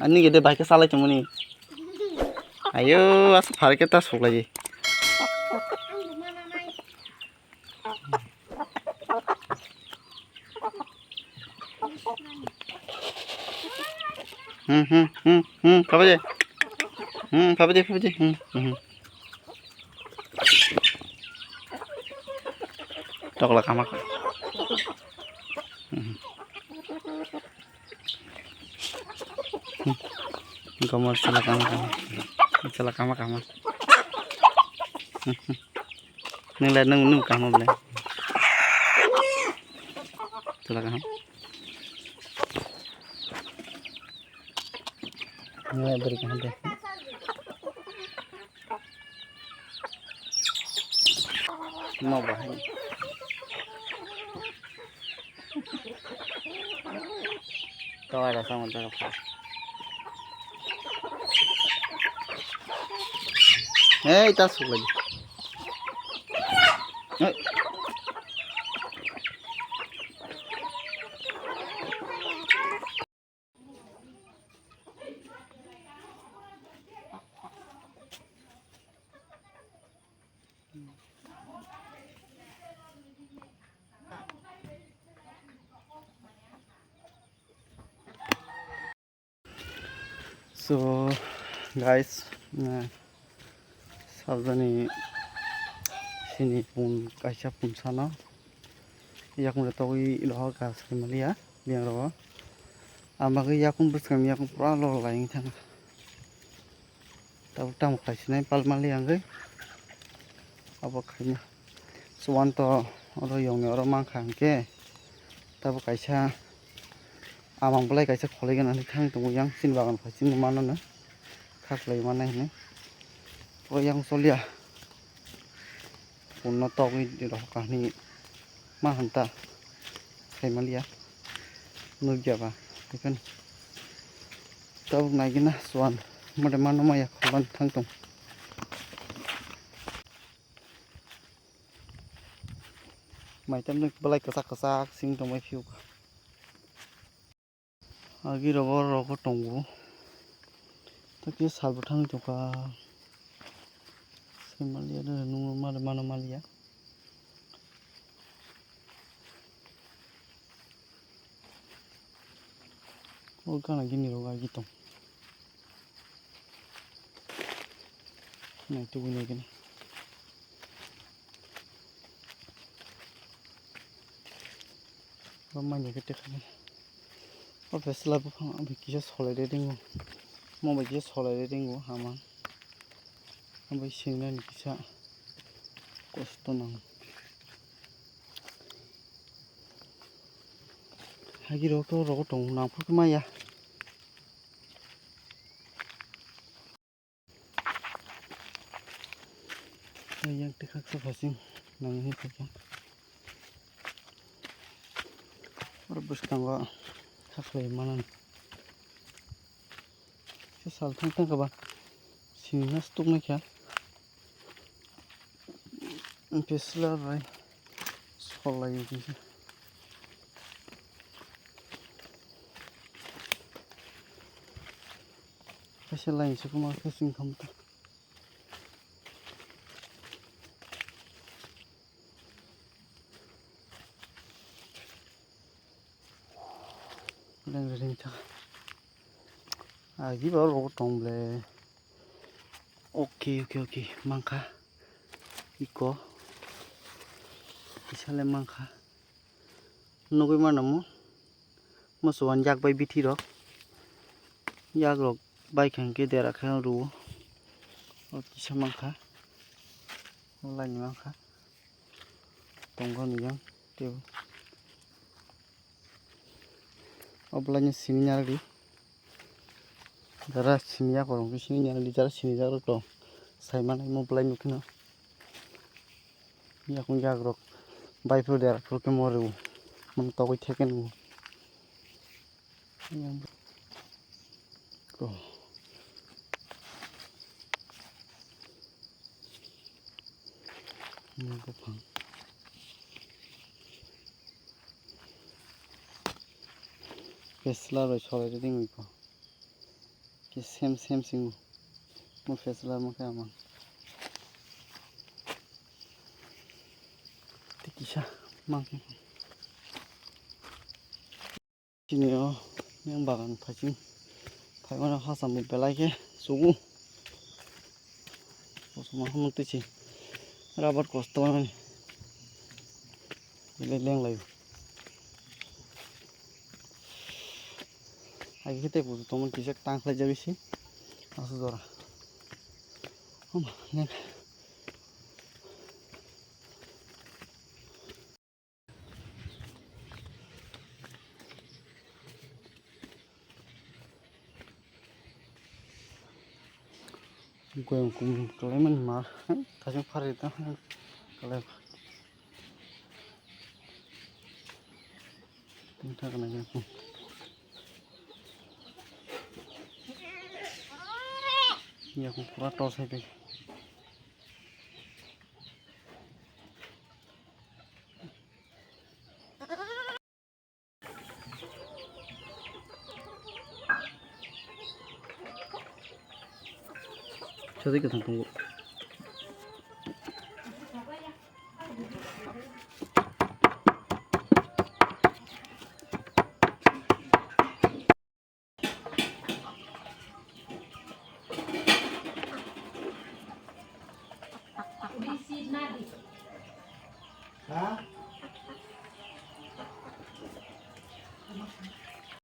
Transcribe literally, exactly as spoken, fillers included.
Ani gede bai khe salai tongmani. Ayo, asa pharikhe ta suklai di. Hmm, hmm, hmm, hmm, phabaidi. Hmm, phabaidi, phabaidi. Hmm, hmm. Tokla kama. Hmm. Gomor chwla kama kama. Chwla kama kama. Nung le nung nung kama bole. Chwla kama. Nung le beri kama de. Mo bahai. Kawai rasa mo jaga pa. Hei, ta suk lagi. Hei. So, guys, eh, sabjani sini pun kaisa pun sana. Yakung le togwi rohor ka sai maliya, biyang rogo. Ama ke yakung bwskang yakung pura lo lai thang. Tabuk tamo khlai sinai pal maliya ang ke. Abo khaina. Suwan to oro yong ni oro mankha ang ke. Tabuk kaisa amang bolai kaisa kholai gana thang tongo yang sin bagan phai sin mano no. Khaklai manai hini. O yang solia. Punno togwi rok kahini ma hanta sai maliya nukya ba, haiphano tabuk naigina suan mode mano maya kholan thang tong. Maitam belai kwchak kwchak sing tongbai phiyok. Agi rogo rogo tongo. Tei kisa salbo thangwi tongkha. Sai maliya, nungma mano maliya. O gana gini rogo agi tong. Nai tubui nai gini. Bo manya khe tekhani. O vesla buphang abo kisa solai de ringo. Mo bai kisa solai de ringo hama. Abo singnani kisa kosto nango. Hagi rok to rogo tongo nangphuru khe maya. Yang tikha khe phasing nang hi khe. Oro bwskango khaklai manani. Khe sal thang thang khe ba sini nas tuk nai kha. Pesla bai sol lai khe. Kaisa line se kuma khe sing khamta. Ring ring ta. Agi ba rogo tong ble. Okay, okay, okay. Mankha. Iko. Isale mankha. Nugui mano mo. Mo chuwan yak bai bithi rok. Yak rok bai khe hwnkhe dera khe rwo. O kisa mankha. O laini mankha. Tongo ni yang tebo. O bwlaino sini nyarwdi. Jara sini yakorok hwnkhe sini nyarwdi, jara sinijak rok tong. Sai manai mo bwlai nukhe no. Yakung yak rok bai phuru dera phuru khe mo rw. Mano togwi theke nw. Ko. Ni buphang. Pesla bai solai de ding ko. Ke sem sem sing mo fesla mo khe amang. Tei kisa mang. Chini o yang bagan phaiching phaimano hacham bo belai khe sugo. Kosom hamon twi se rabar kosto mani belai leng laio. Hai khe tei bujo tongmani kisa tang khlai jagwi se aswk jora. Homa, leng. Goyang kum kalaimani ma, thajak phari ta kalai. Tini thak na ya kum. Ya kum pura tos hai de. Chadi kwthang tongo.